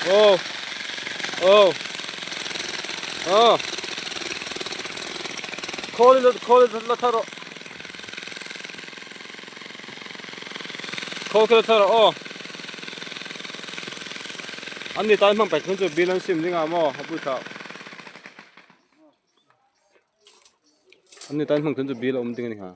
Aw aw aw khawl i khawl i la thar rawh khawl khi la thar rawh aw an ni tan hmang paih chhung chu bill an sim ding ah maw a pui thlah an ni tan hmang chhung chu bill a awm ding a ni ha.